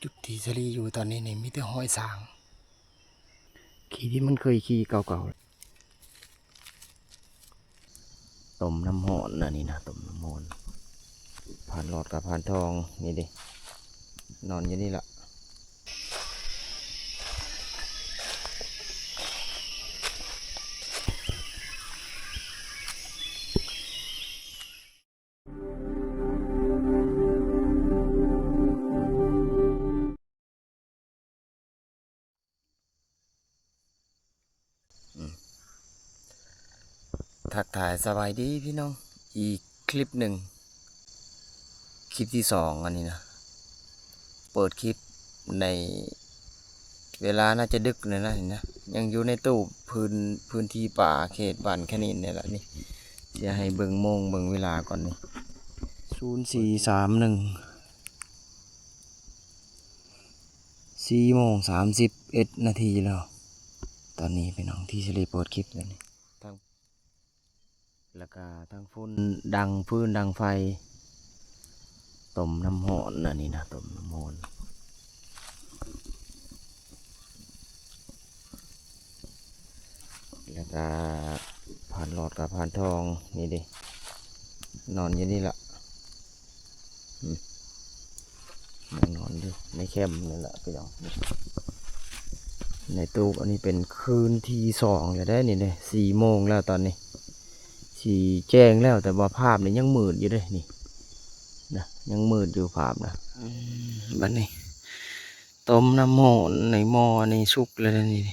ຈຸດທີ່ສາລີຢູ່ຕອນນີ້ນີ້ມີແຕ່ຮອຍຊ້າງ ທີ່ທີ່ມັນເຄີຍຂີ່ເກົ່າໆ. ຕົ້ມນ້ຳຮ້ອນນະນີ້ນະ ຕົ້ມນ້ຳຮ້ອນ. ພານຫຼອດກັບພານທອງນີ້ເດ້ ນອນຢູ່ນີ້ລະ. ອືມ ທັກທາຍສະບາຍດີພີ່ນ້ອງ ອີກຄລິບໜຶ່ງ ຄລິບທີສອງອັນນີ້ນະ. ເປີດຄລິບໃນເວລາໜ້າຈະດຶກແລ້ວນະ ນີ້ນະ ຍັງຢູ່ໃນຕູ້ພື້ນ ພື້ນທີ່ປ່າເຂດບ້ານຂະນິນນີ້ລະນີ້. ຊິໃຫ້ເບິ່ງໂມງເບິ່ງເວລາກ່ອນນີ້ ສູນສີ່ສາມໜຶ່ງ ສີ່ໂມງສາມສິບເອັດນາທີແລ້ວ ຕອນນີ້ພີ່ນ້ອງ ທີ່ສາລີເປີດຄລິບແລ້ວນີ້. ທັງ ແລ້ວກະທັງຝຸ່ນດັງຟືນດັງໄຟ ຕົ້ມນ້ຳຮ້ອນນະນີ້ນະ ຕົ້ມນ້ຳຮ້ອນ. ແລ້ວກະພານຫຼອດກັບພານທອງນີ້ເດ້ ນອນຢູ່ນີ້ລະ. ອືມ ຍັງນອນຢູ່ໃນແຄມນີ້ແຫຼະພີ່ນ້ອງ ໃນຕູບ. ອັນນີ້ເປັນຄືນທີສອງແລ້ວເດ້ນີ້ເດ້ ສີ່ໂມງແລ້ວຕອນນີ້ ຊິແຈ້ງແລ້ວ ແຕ່ວ່າພາບນີ້ຍັງມືດຢູ່ເດ້ນີ້ນະ ຍັງມືດຢູ່ພາບນະ. ອືມ ບັດນີ້ ຕົ້ມນ້ຳຮ້ອນໃນໝໍ້ນີ້ສຸກແລ້ວນີ້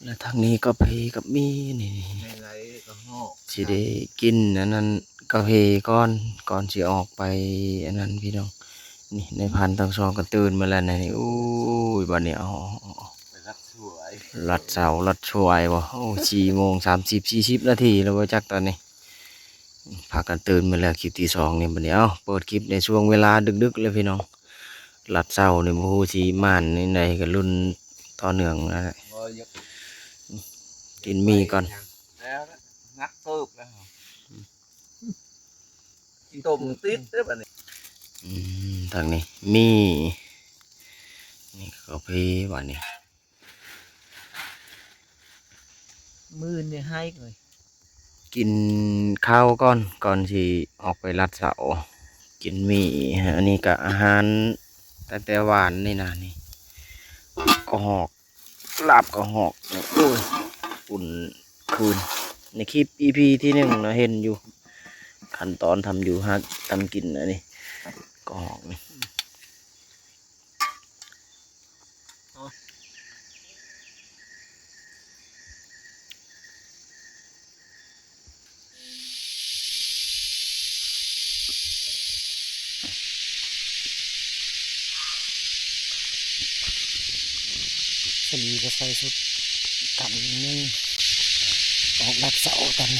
ແລ້ວທາງນີ້ກາເຟກະມີນີ້ ໃນໄລກະຮອກ ຊິໄດ້ກິນອັນນັ້ນກາເຟກ່ອນ ກ່ອນຊິອອກໄປອັນນັ້ນພີ່ນ້ອງ. ນີ້ນາຍພັນທັງສອງກະຕື່ນມາແລ້ວນີ້. ໂອ້ຍ ບັດນີ້ ເອົາ ໄປລັດສວຍ ລັດເສົາລັດສວຍບໍ່. ໂອ້ ສີ່ໂມງສາມສິບ ສີ່ສິບນາທີແລ້ວບໍ່ຈັກຕອນນີ້. ພາກັນຕື່ນມາແລ້ວ ຄລິບທີສອງນີ້ບັດນີ້. ເອົ້າ ເປີດຄລິບໃນຊ່ວງເວລາດຶກໆເລີຍພີ່ນ້ອງ. ລັດເສົານີ້ບໍ່ຮູ້ຊິມ່ານແນວໃດ ກະລຸ້ນຕໍ່ເນື່ອງນັ້ນແຫຼະ. ບໍ່ ຢາກ ກິນໝີ່ກ່ອນ ແລ້ວນະ ໜັກເຕີບແລ້ວ ອືມ ກິນຕົ້ມຕິດເດີບັດນີ້. ອືມ ທາງນີ້ໝີ່ ນີ້ກາເຟບັດນີ້. ມື້ນີ້ໃຫ້ເລີຍ ກິນເຂົ້າກ່ອນ ກ່ອນຊິອອກໄປລັດເສົາ ກິນໝີ່. ອັນນີ້ກະອາຫານຕັ້ງແຕ່ວານນີ້ນະ ນີ້ກະຮອກ ລາບກະຮອກ. ໂອ້ຍ ອຸ່ນຄືນ ໃນຄລິບອີພີທີໜຶ່ງເນາະ ເຫັນຢູ່ ຂັ້ນຕອນທຳຢູ່ຫາ ທຳກິນ. ອັນນີ້ກະຮອກນີ້ ສາລີກະໃສ່ຊຸດກັນຍຸງ ອອກລັດເສົາກັນ.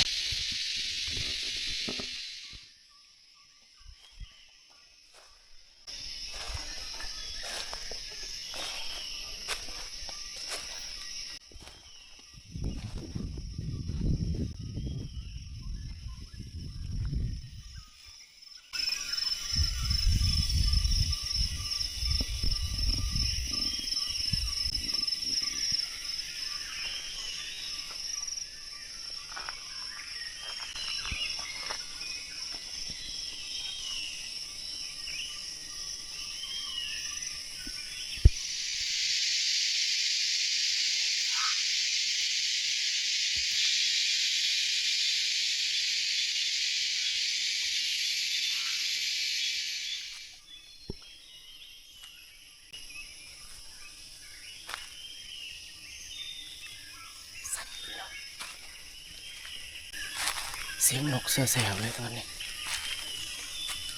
ສຽງນົກແຊວໆເລີຍຕອນນີ້.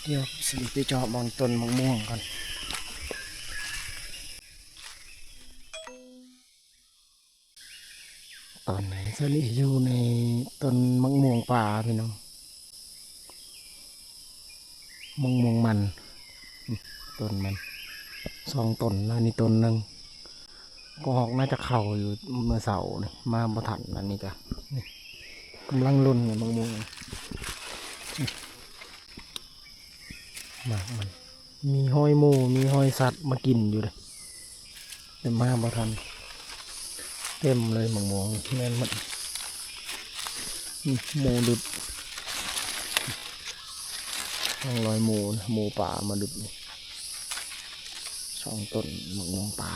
ດຽວຊິໄປເຈາະໝ່ອງຕົ້ນໝາກມ່ວງກ່ອນ. ຕອນນີ້ສາລີຢູ່ໃນຕົ້ນໝາກມ່ວງປ່າພີ່ນ້ອງ ໝາກມ່ວງມັນ ຕົ້ນມັນ ສອງຕົ້ນນະ ນີ້ຕົ້ນໜຶ່ງ. ກະຮອກໜ້າຈະເຂົ້າຢູ່ເມື່ອເຊົ້ານີ້ ມາບໍ່ທັນ. ອັນນີ້ກະ ນີ້ ກຳລັງຫຼົ່ນໝາກມ່ວງ ນີ້ ໝາກມັນ. ມີຮອຍໝູ ມີຮອຍສັດມາກິນຢູ່ເດ້ ແຕ່ມາບໍ່ທັນ. ເຕັມເລີຍໝາກມ່ວງ ແມ່ນໝົດ. ອືມ ໝູດຸດ ຮ່ອງລອຍໝູນະ ໝູປ່າມາດຸດນີ້ ສອງຕົ້ນໝາກມ່ວງປ່າ.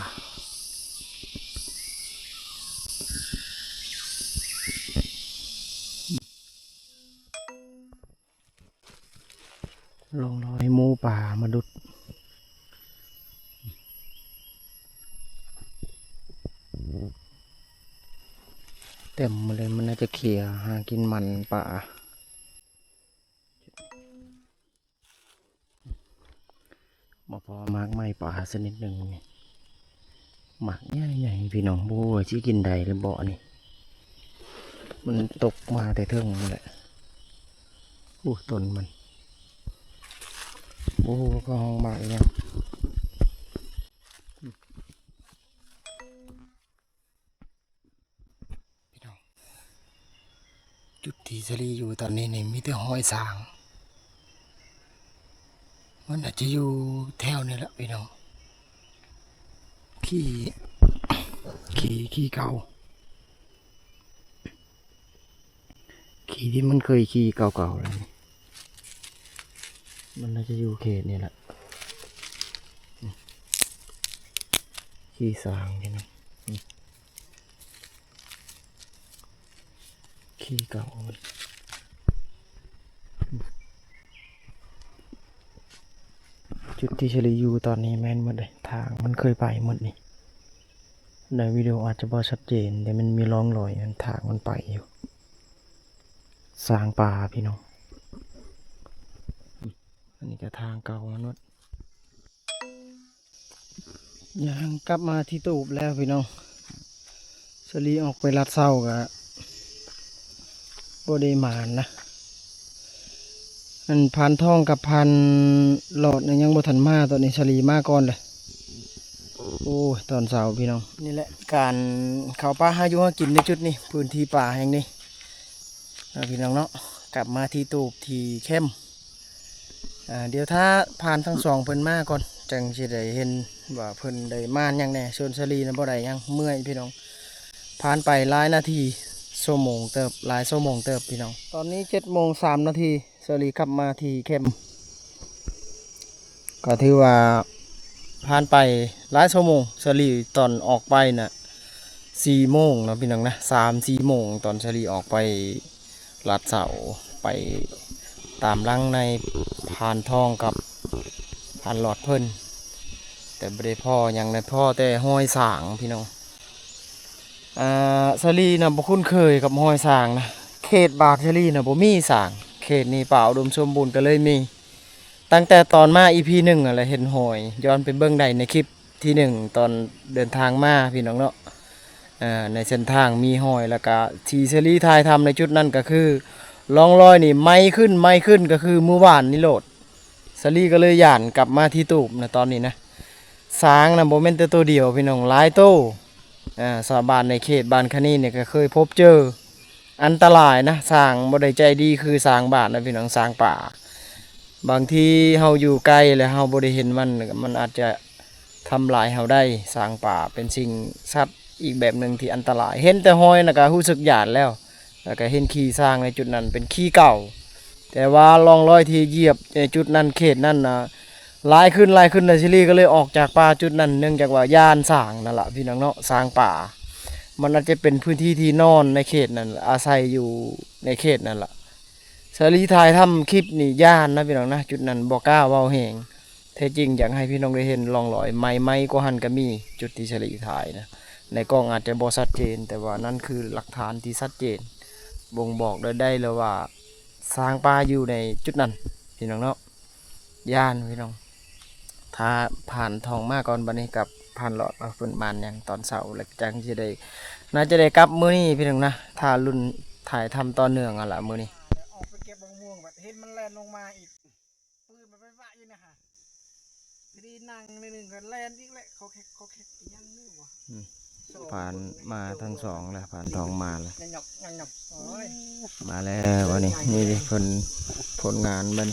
ຮ່ອງລອຍໝູປ່າມາດຸດ ເຕັມໝົດເລີຍ. ມັນໜ້າຈະເຂຍຫາກິນມັນປ່າ. ບໍ່ພໍໝາກໄມ້ປ່າຊະນິດໜຶ່ງນີ້ ໝາກໃຫຍ່ໆ ພີ່ນ້ອງ. ບໍ່ຮູ້ວ່າຊິກິນໄດ້ຫຼືບໍ່ນີ້ ມັນຕົກມາແຕ່ເທິງນັ້ນແຫຼະ. ໂອ້ ຕົ້ນມັນ ບໍ່ຮູ້ວ່າເຂົາຮ້ອງໝາກອີ່ຫຍັງ. ພີ່ນ້ອງ ຈຸດທີ່ສາລີຢູ່ຕອນນີ້ນີ້ມີແຕ່ຮອຍຊ້າງ ມັນອາດຈະຢູ່ແຖວນີ້ລະພີ່ນ້ອງ. ຂີ້ ຂີ້ ຂີ້ເກົ່າ ຂີ້ທີ່ມັນເຄີຍຂີ້ເກົ່າໆ ແລ້ວນີ້ ມັນໜ້າຈະຢູ່ເຂດນີ້ລະ. ອືມ ຂີ້ຊ້າງນີ້ນະ ອືມ ຂີ້ເກົ່າ. ຈຸດທີ່ສາລີຢູ່ຕອນນີ້ແມ່ນໝົດເລີຍ ທາງມັນເຄີຍໄປໝົດນີ້. ໃນວິດີໂອອາດຈະບໍ່ຊັດເຈນ ແຕ່ມັນມີຮ່ອງລອຍທາງມັນໄປຢູ່ ຊ້າງປ່າພີ່ນ້ອງ. ອັນນີ້ກະທາງເກົ່າມັນໝົດ. ຍ່າງກັບມາທີ່ຕູບແລ້ວພີ່ນ້ອງ. ສາລີອອກໄປລັດເຊົ້າກະບໍ່ໄດ້ໝານນະ. ອັນພານທອງກັບພານຫຼອດນະຍັງບໍ່ທັນມາ ຕອນນີ້ສາລີມາກ່ອນເລີຍ. ໂອ້ຍ ຕອນເຊົ້າພີ່ນ້ອງ ນີ້ແຫຼະການເຂົ້າປ່າຫາຢູ່ຫາກິນໃນຈຸດນີ້ ພື້ນທີ່ປ່າແຫ່ງນີ້ນະພີ່ນ້ອງເນາະ. ກັບມາທີ່ຕູບທີ່ແຄມ ອ່າ ດຽວຖ້າພານທັງສອງເພິ່ນມາກ່ອນ ຈັ່ງຊິໄດ້ເຫັນວ່າເພິ່ນໄດ້ມາຫຍັງແດ່. ສ່ວນສາລີນະບໍ່ໄດ້ຫຍັງ ເມື່ອຍພີ່ນ້ອງ. ຜ່ານໄປຫຼາຍນາທີ ຊົ່ວໂມງເຕີບ ຫຼາຍຊົ່ວໂມງເຕີບພີ່ນ້ອງ. ຕອນນີ້ເຈັດໂມງສາມນາທີ ສາລີກັບມາທີ່ແຄມ ກໍຖືວ່າຜ່ານໄປຫຼາຍຊົ່ວໂມງ. ສາລີຕອນອອກໄປນະສີ່ໂມງເນາະພີ່ນ້ອງນະ ສາມສີ່ໂມງ ຕອນສາລີອອກໄປ ລັດເສົາໄປຕາມຫຼັງໃນພານທອງກັບພານຫຼອດເພິ່ນ ແຕ່ບໍ່ໄດ້ພໍ້ຫຍັງນະ ພໍ້ແຕ່ຮອຍຊ້າງພີ່ນ້ອງ. ອ່າ ສາລີນະບໍ່ຄຸ້ນເຄີຍກັບຮອຍຊ້າງນະ ເຂດບ້ານສາລີນະບໍ່ມີຊ້າງ ເຂດນີ້ປ່າອຸດົມສົມບູນກໍເລີຍມີ. ຕັ້ງແຕ່ຕອນມາ ອີພີໜຶ່ງ ຫັ້ນແຫຼະ ເຫັນຮອຍ ຍ້ອນໄປເບິ່ງໄດ້ໃນຄລິບທີໜຶ່ງ ຕອນເດີນທາງມາພີ່ນ້ອງເນາະ. ເອີ ໃນເສັ້ນທາງມີຮອຍ ແລ້ວກະທີ່ສາລີຖ່າຍທຳໃນຈຸດນັ້ນກໍຄື ຮ່ອງລອຍນີ້ໃໝ່ຂຶ້ນ ໃໝ່ຂຶ້ນ ກໍຄືມື້ວານນີ້ໂລດ. ສາລີກໍເລີຍຢ້ານກັບມາທີ່ຕູບນະຕອນນີ້ນະ. ຊ້າງນະບໍ່ແມ່ນແຕ່ໂຕດຽວພີ່ນ້ອງ ຫຼາຍໂຕ. ອ່າ ຊາວບ້ານໃນເຂດບ້ານຄະນີນີ້ກໍເຄີຍພົບເຈີ ອັນຕະລາຍນະ ຊ້າງບໍ່ໄດ້ໃຈດີຄືຊ້າງບ້ານນະພີ່ນ້ອງ ຊ້າງປ່າ. ບາງທີເຮົາຢູ່ໄກແລ້ວເຮົາບໍ່ໄດ້ເຫັນມັນ ມັນອາດຈະທຳລາຍເຮົາໄດ້. ຊ້າງປ່າເປັນສິ່ງສັດອີກແບບໜຶ່ງທີ່ອັນຕະລາຍ ເຫັນແຕ່ຮອຍນະກະຮູ້ສຶກຢ້ານແລ້ວ. ແລ້ວກະເຫັນຂີ້ຊ້າງໃນຈຸດນັ້ນເປັນຂີ້ເກົ່າ ແຕ່ວ່າຮ່ອງລອຍທີ່ຢຽບໃນຈຸດນັ້ນ ເຂດນັ້ນນະ ຫຼາຍຂຶ້ນ ຫຼາຍຂຶ້ນ ແລ້ວສາລີກໍເລີຍອອກຈາກປ່າຈຸດນັ້ນ ເນື່ອງຈາກວ່າຢ້ານຊ້າງນັ້ນລະພີ່ນ້ອງເນາະ. ຊ້າງປ່າ ມັນອາດຈະເປັນພື້ນທີ່ທີ່ນອນໃນເຂດນັ້ນ ອາໄສຢູ່ໃນເຂດນັ້ນລະ. ສາລີຖ່າຍທຳຄລິບນີ້ຢ້ານນະພີ່ນ້ອງນະ ຈຸດນັ້ນບໍ່ກ້າເວົ້າແຮງ. ແທ້ຈິງຢາກໃຫ້ພີ່ນ້ອງໄດ້ເຫັນຮ່ອງລອຍໃໝ່ໆກວ່າຫັ້ນກໍມີ ຈຸດທີ່ສາລີຖ່າຍນະ. ໃນກ້ອງອາດຈະບໍ່ຊັດເຈນ ແຕ່ວ່ານັ້ນຄືຫຼັກຖານທີ່ຊັດເຈນ ບົ່ງບອກໄດ້ເລີຍວ່າ ຊ້າງປ່າຢູ່ໃນຈຸດນັ້ນພີ່ນ້ອງເນາະ. ຢ້ານພີ່ນ້ອງ. ຖ້າພານທອງມາກ່ອນ ບັດນີ້ກັບພານຫຼອດວ່າເພິ່ນມາຫຍັງຕອນເຊົ້າ ແລ້ວຈັ່ງຊິໄດ້ ໜ້າຈະໄດ້ກັບມື້ນີ້ພີ່ນ້ອງນະ. ຖ້າລຸ້ນຖ່າຍທຳຕໍ່ເນື່ອງຫັ້ນລະມື້ນີ້. ອອກໄປເກັບບັກມ່ວງ ບັດເຫັນມັນແລ່ນລົງມາອີກ ປືນມັນໄປວະຢູ່ນະຫະ. ພໍດີນັ່ງໜ້ອຍໜຶ່ງກໍແລ່ນອີກແຫຼະ ຄອແຄກ ຄອແຄກ ອີຫຍັງນີ້ວະ. ອືມ ຜ່ານມາທັງສອງແລ້ວ ຜ່ານທອງມາແລ້ວ ຍັບໆ ໂອ້ຍ ມາແລ້ວ. ອັນນີ້ ນີ້ເດ້ ເພິ່ນ ຜົນງານມັນ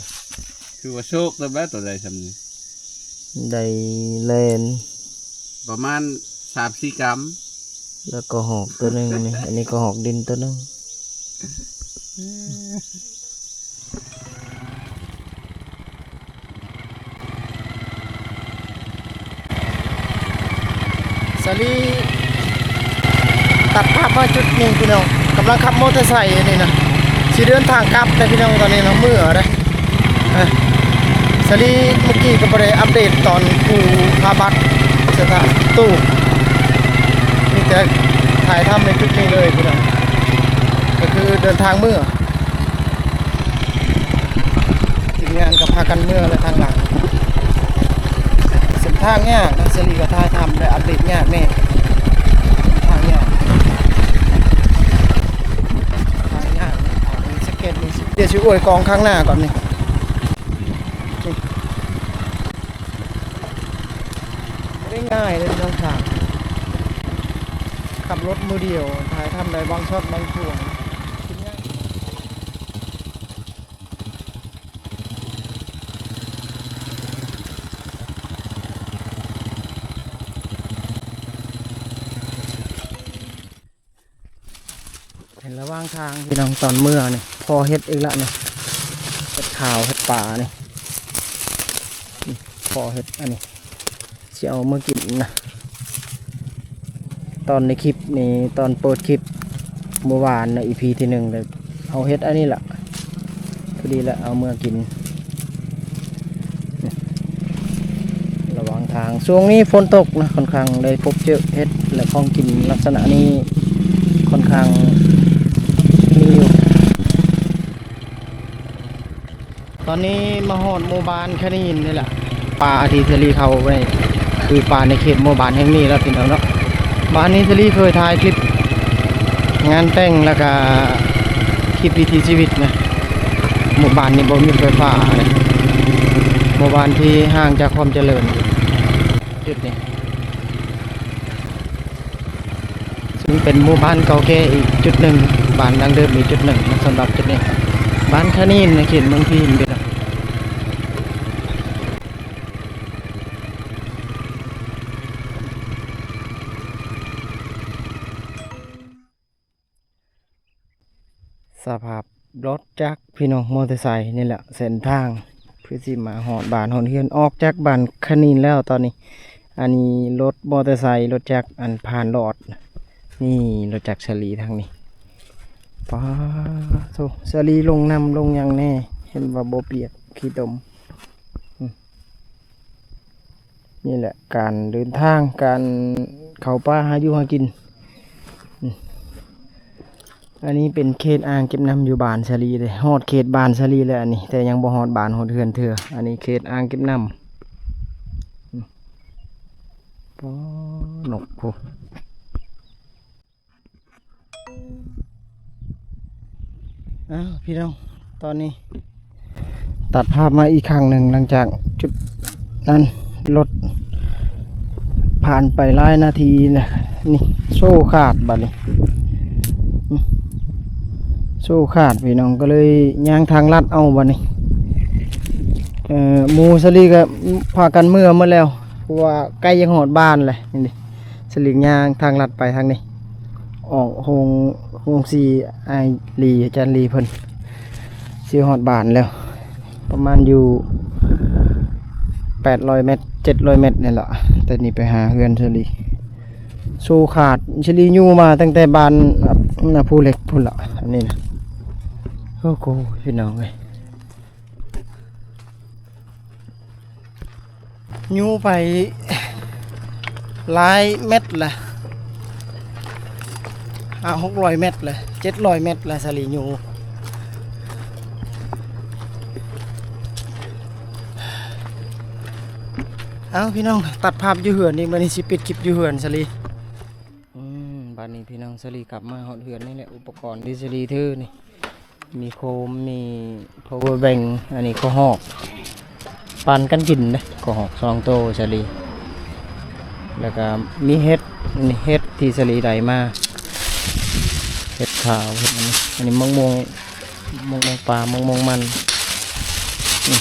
ຄືວ່າໂຊກແລ້ວແບບໂຕໃດຊ່ຳນີ້. ໄດ້ແລ່ນ ປະມານສາມສີ່ກຳ ແລ້ວກໍຫອກຕົວໜຶ່ງນີ້ ອັນນີ້ກໍຫອກດິນຕົວໜຶ່ງ. ສາລີຕັດພາບມາຈຸດນີ້ພີ່ນ້ອງ ກຳລັງຂັບມໍເຕີໄຊອັນນີ້ນະ ຊິເດີນທາງກັບເດ້ພີ່ນ້ອງ ຕອນນີ້ເນາະ ເມືອເດ້. ເອີ ສາລີເມື່ອກີ້ກໍບໍ່ໄດ້ອັບເດດຕອນປູຜ້າບັດສະຖານຕູ ມີແຕ່ຖ່າຍທຳໃນຈຸດນີ້ເລີຍພີ່ນ້ອງ ກໍຄືເດີນທາງເມືອ. ທີມງານກໍພາກັນເມືອແລ້ວທາງຫຼັງ. ເສັ້ນທາງຍາກນະ ສາລີກໍຖ່າຍທຳໄດ້ອັບເດດຍາກແດ່ ທາງຍາກ ທາງຍາກ ສະເກັດນີ້ ດຽວຊິອວຍກອງຂ້າງໜ້າກ່ອນນີ້. ບໍ່ໄດ້ງ່າຍເດ້ເນາະ ທາງ ຂັບລົດມື້ດຽວ ຖ່າຍທຳໄດ້ບາງຊັອດບາງຊ່ວງ. ເຫັນລະຫວ່າງທາງພີ່ນ້ອງ ຕອນເມືອນີ້ ພໍ້ເຫັດອີກລະນີ້ ເຫັດຂາວ ເຫັດປ່ານີ້ ພໍ້ເຫັດອັນນີ້ ຊິເອົາມາກິນນະ. ຕອນໃນຄລິບນີ້ ຕອນເປີດຄລິບມື້ວານນະ ອີພີທີໜຶ່ງ ເລີຍເອົາເຫັດອັນນີ້ລະ ພໍດີລະ ເອົາເມືອກິນ ລະຫວ່າງທາງ. ຊ່ວງນີ້ຝົນຕົກນະ ຂ້ອນຂ້າງໄດ້ພົບເຈີເຫັດ ແລະ ຂອງກິນລັກສະນະນີ້ຂ້ອນຂ້າງມີຢູ່. ຕອນນີ້ມາຮອດໝູ່ບ້ານຄະນີນນີ້ແຫຼະ. ປ່າທີ່ສາລີເຂົ້າໄປ ຄືປ່າໃນເຂດໝູ່ບ້ານແຫ່ງນີ້ແຫຼະພີ່ນ້ອງເນາະ. ບ້ານນີ້ສາລີເຄີຍຖ່າຍຄລິບງານແຕ່ງ ແລ້ວກະຄລິບວິຖີຊີວິດນະ. ໝູ່ບ້ານນີ້ບໍ່ມີໄຟຟ້າເດ້ ໝູ່ບ້ານທີ່ຫ່າງຈາກຄວາມຈະເລີນ ຈຸດນີ້. ຊຶ່ງເປັນໝູ່ບ້ານເກົ່າແກ່ອີກຈຸດໜຶ່ງ, ບ້ານດັ້ງເດີມອີກຈຸດໜຶ່ງ. ສຳລັບຈຸດນີ້ ບ້ານຄະນີນ ໃນເຂດເມືອງພີນເດີ. ສະພາບລົດຈັກພີ່ນ້ອງ, ມໍເຕີໄຊນີ້ແຫຼະ ເສັ້ນທາງ ເພື່ອຊິມາຮອດບ້ານຮອດເຮືອນ. ອອກຈາກບ້ານຄະນີນແລ້ວຕອນນີ້. ອັນນີ້ລົດມໍເຕີໄຊ ລົດຈັກ ອັນຜ່ານລອດ ນີ້ລົດຈັກສາລີທາງນີ້. ປາໂທ້ ສາລີລົງນ້ຳລົງຫຍັງແດ່ ເຫັນວ່າບໍ່ປຽກ ຂີ້ຕົມ. ນີ້ແຫຼະການເດີນທາງ ການເຂົ້າປ່າຫາຢູ່ຫາກິນ. ອັນນີ້ເປັນເຂດອ່າງເກັບນ້ຳຢູ່ບ້ານສາລີເດ້. ຮອດເຂດບ້ານສາລີແລ້ວອັນນີ້ ແຕ່ຍັງບໍ່ຮອດບ້ານຮອດເຮືອນເທື່ອ. ອັນນີ້ເຂດອ່າງເກັບນ້ຳ. ປາ ນົກພຸ້ນ. ອ້າວ ພີ່ນ້ອງ ຕອນນີ້ຕັດພາບມາອີກຄັ້ງໜຶ່ງ ຫຼັງຈາກຈຸດນັ້ນ ລົດຜ່ານໄປຫຼາຍນາທີແລ້ວ. ນີ້ໂສ້ຂາດບາດນີ້ ໂສ້ຂາດພີ່ນ້ອງ ກໍເລີຍຍ່າງທາງລັດເອົາບາດນີ້. ເອີ ໝູ່ສາລີກໍພາກັນເມືອໝົດແລ້ວ ເພາະວ່າໃກ້ຈະຮອດບ້ານແລ້ວ. ນີ້ ສາລີຍ່າງທາງລັດໄປທາງນີ້ ອອກໂຮງ ໂຮງສີອ້າຍລີ ອາຈານລີເພິ່ນ ຊິຮອດບ້ານແລ້ວ ປະມານຢູ່ແປດຮ້ອຍແມັດ ເຈັດຮ້ອຍແມັດນີ້ລະ. ແຕ່ນີ້ໄປຫາເຮືອນສາລີ ໂສ້ຂາດ. ສາລີຢູ່ມາຕັ້ງແຕ່ບ້ານນາພູເຫຼັກພຸ້ນລະ ອັນນີ້ນະ. ໂອ້ໂຫ ພີ່ນ້ອງເອີຍ. ຢູ່ໄປຫຼາຍແມັດລະ ຫ້າຫົກຮ້ອຍແມັດລະ ເຈັດຮ້ອຍແມັດລະ ສາລີຢູ່. ເອົ້າ ພີ່ນ້ອງ ຕັດພາບຢູ່ເຮືອນນີ້ ບາດນີ້ຊິປິດຄລິບຢູ່ເຮືອນສາລີ. ອືມ ບາດນີ້ພີ່ນ້ອງ ສາລີກັບມາຮອດເຮືອນນີ້ແຫຼະ. ອຸປະກອນທີ່ສາລີຖືນີ້ ມີໂຄມ ມີພາວເວີແບັງ ອັນນີ້ກໍຫອກ ປັນກັນກິນເດ້ ກໍຫອກສອງໂຕສາລີ. ແລ້ວກໍມີເຫັດ ນີ້ເຫັດທີ່ສາລີໄດ້ມາ ເຫັດຂາວ ເຫັດອັນນີ້ ອັນນີ້ໝາກມ່ວງ ໝາກມ່ວງປ່າ ໝາກມ່ວງມັນ. ນີ້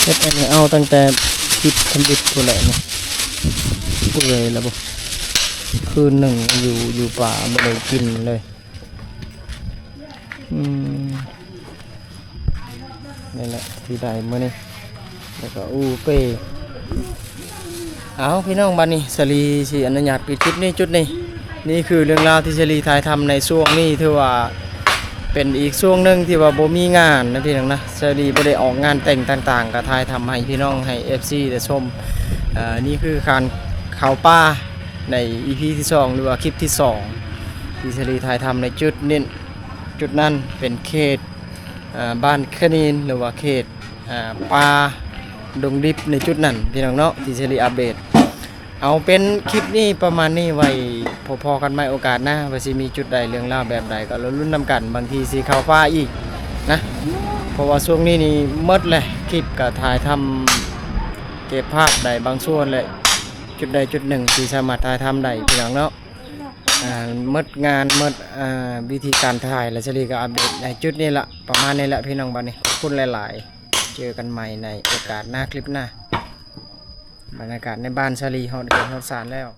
ເຮັດອັນນີ້ເອົາຕັ້ງແຕ່ທິດທຳອິດພຸ້ນແຫຼະນີ້ ເປື່ອຍແລ້ວບໍ່ ຄືນໜຶ່ງຢູ່ ຢູ່ປ່າບໍ່ໄດ້ກິນເລີຍ. ອືມ ນີ້ແຫຼະທີ່ໄດ້ມື້ນີ້ ແລ້ວກໍອູເປ. ເອົາ ພີ່ນ້ອງ ບັດນີ້ສາລີຊິອະນຸຍາດປິດຄລິບໃນຈຸດນີ້. ນີ້ຄືເລື່ອງລາວທີ່ສາລີຖ່າຍທຳໃນຊ່ວງນີ້ ຖືວ່າເປັນອີກຊ່ວງໜຶ່ງທີ່ວ່າບໍ່ມີງານນະ ພີ່ນ້ອງນະ. ສາລີບໍ່ໄດ້ອອກງານແຕ່ງຕ່າງໆ ກໍຖ່າຍທຳໃຫ້ພີ່ນ້ອງ ໃຫ້ເອັຟຊີໄດ້ຊົມ. ເອີ ນີ້ຄືການເຂົ້າປ່າໃນອີພີທີສອງ ຫຼືວ່າຄລິບທີສອງ ທີ່ສາລີຖ່າຍທຳໃນຈຸດນີ້ ຈຸດນັ້ນເປັນເຂດ ເອີ ບ້ານຂະນິນ ຫຼືວ່າເຂດ ເອີ ປ່າດົງດິບໃນຈຸດນັ້ນ ພີ່ນ້ອງເນາະ ທີ່ສາລີອັບເດດ. ເອົາ ເປັນຄລິບນີ້ປະມານນີ້ ໄວ້ພໍ້ໆກັນໃໝ່ໂອກາດໜ້າ ວ່າຊິມີຈຸດໃດ ເລື່ອງລາວແບບໃດ ກໍລຸ້ນນຳກັນ. ບາງທີຊິເຂົ້າປ່າອີກນະ ເພາະວ່າຊ່ວງນີ້ນີ້ໝົດແຫຼະ ຄລິບກໍຖ່າຍທຳເກັບພາບໄດ້ບາງສ່ວນແຫຼະ ຈຸດໃດຈຸດໜຶ່ງທີ່ສາມາດຖ່າຍທຳໄດ້ ພີ່ນ້ອງເນາະ. ອ່າ ໝົດງານ ໝົດ ອ່າ ວິທີການຖ່າຍ ແລ້ວສາລີກໍອັບເດດໃນຈຸດນີ້ລະ ປະມານນີ້ແຫຼະ ພີ່ນ້ອງ. ບັດນີ້ຂອບຄຸນຫຼາຍໆ ເຈີກັນໃໝ່ໃນໂອກາດໜ້າ ຄລິບໜ້າ. ບັນຍາກາດໃນບ້ານສາລີ ຮອດເຮືອນຮອດຊານແລ້ວ.